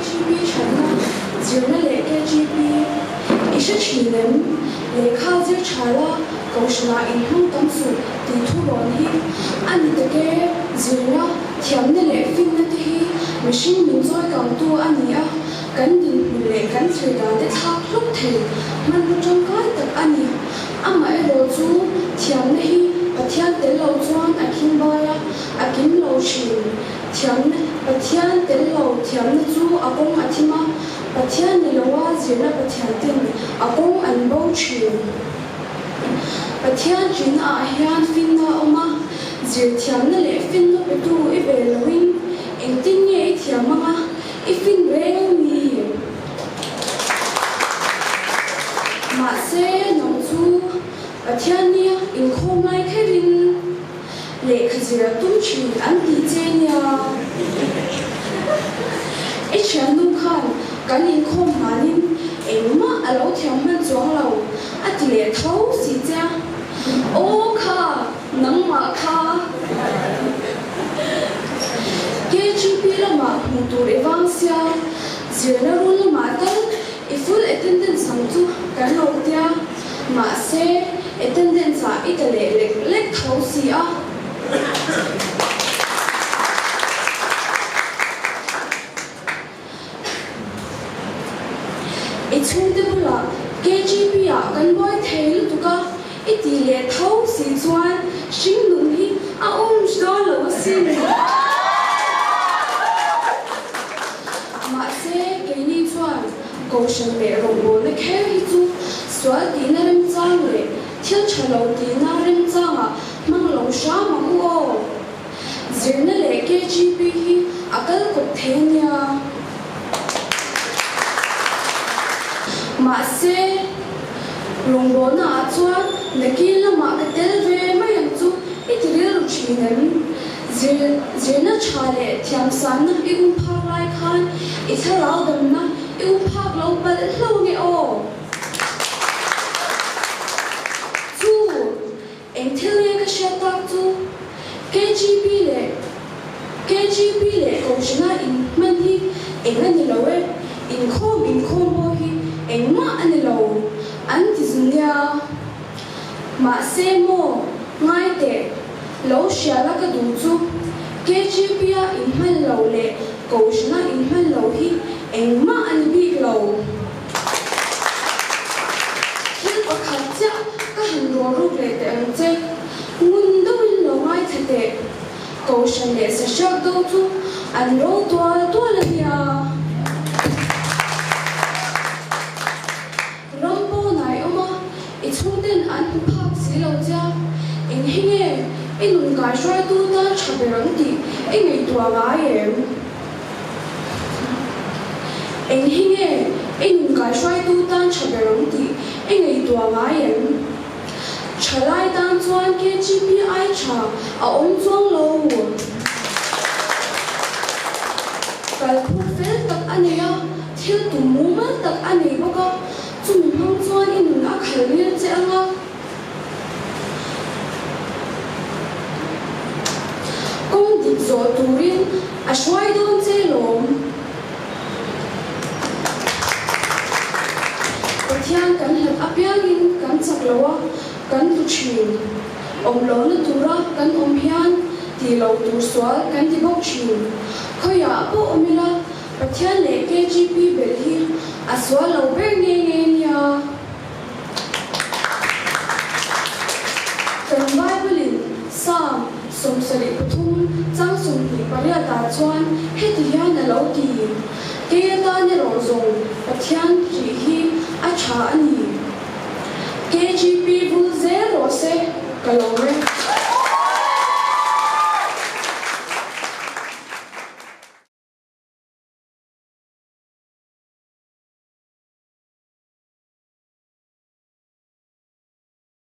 KGP Thatna Zirna leh KGP I hre thin em? Lehkha zir tha la, Kohhranah inhmang tam suh tih thu rawn hi a ni tak e. Zirna, thiamna leh finna te hi mihring min chawi kangtu a ni a, kan dinhmun leh kan thlir dan te thlak hlawk thei hmanraw tangkai tak a ni. Amaherawh chu thiamna hi Pathian tel lo chuan a khingbai a, a kim lo thin. Thiamna, Pathian tel lo thiamna chu a kawng a thim a, Pathian ni loa zirna Pathian ten a kawng an bo thin. Pathian ṭihna ah hian finna a awm a, zir thiamna leh finna petu i ve loin engtin nge i thiam anga i fin reng ang ni? Mahse, nang chu Pathian nia inkhawm lai kherin lehkha zir a tum thin an ti che nia. I thiannu khan kan inkhawm hmanin engmah a lo thiam hman chuang lo a ti leh tho si che a. Aw kha, nangmah kha. KGP lamah hmuh tur i vang sia, zirna rul lamah tal i full attendance ang chu kan lo tia. Mahse, attendance ah i ta leh lek lek tho si a. I chhungte bulah KGP ah kan buai thei lutuk a, i tih leh tho si chuan hringnun hi a awm dawn lo asin. Mahse, keini chuan Kohhran leh rawngbawlna kher hi chu sual tihna remchang leh thil tha lo tihna remchangah hmang lo hram ang u aw. Zirna leh KGP hi a kal kawp thei a nia. Mahse, rawngbawlna ah chuan nakin lamah ka tel ve mai ang chu i ti rilru thin em? Zirna tha leh thiamsanna i um phak lai khan i thlarau damna i um phak lo palh hlo nge aw? Chu, eng thil nge ka hriat tak chu? KGP leh KGP leh Kohhrana in hman hi eng a ni lo e, inkhawm inkhawm pawh hi engmah a ni lo an ti zu nia. Mahse maw, ngai teh, lo hrial a ka duh chu KGP-a inhman lo leh Kohhrana inhman lo hi engmah a ni bik lo. Thil pakhat chiah ka han rawl ruk leh teh ang che, ngun deuhin lo ngaithla teh. Kohhran leh sahriak do chu an ro tual tual a nia. Ram pawnah i awm a, i chhungten an hmu phak si lo che a, eng hi nge i nun kaihruaitu tan tha ber ang tih i ngaihtuah ngai em? Eng hi nge i nun kaihruaitu tan tha ber ang tih i ngaihtuah ngai em? Thalai tan chuan KGPI tha a awm chuang lo. Kalphung fel tak a nei a. Thil tum mumal tak a nei bawk a, chumi hmang chuan i nun a khal ngil che ang a. Kawng dik zawh turin a hruai dawn che lawm. Pathian kan hlat apiangin kan chak lo a, kan tlu thin. Awm lohna tura kan awm hian tih loh tur sual kan ti bawk thin. Khawiah pawh awm ila, Pathian leh KGP belh hi a sual lo ber nge nge nia. Kan Bible-in Psalm 73 chang 28 ah chuan heti hian a lo ti, Kei atan erawh zawng Pathian ṭih hi a ṭha a ni. KGP vul zel rawh se, ka lawm e.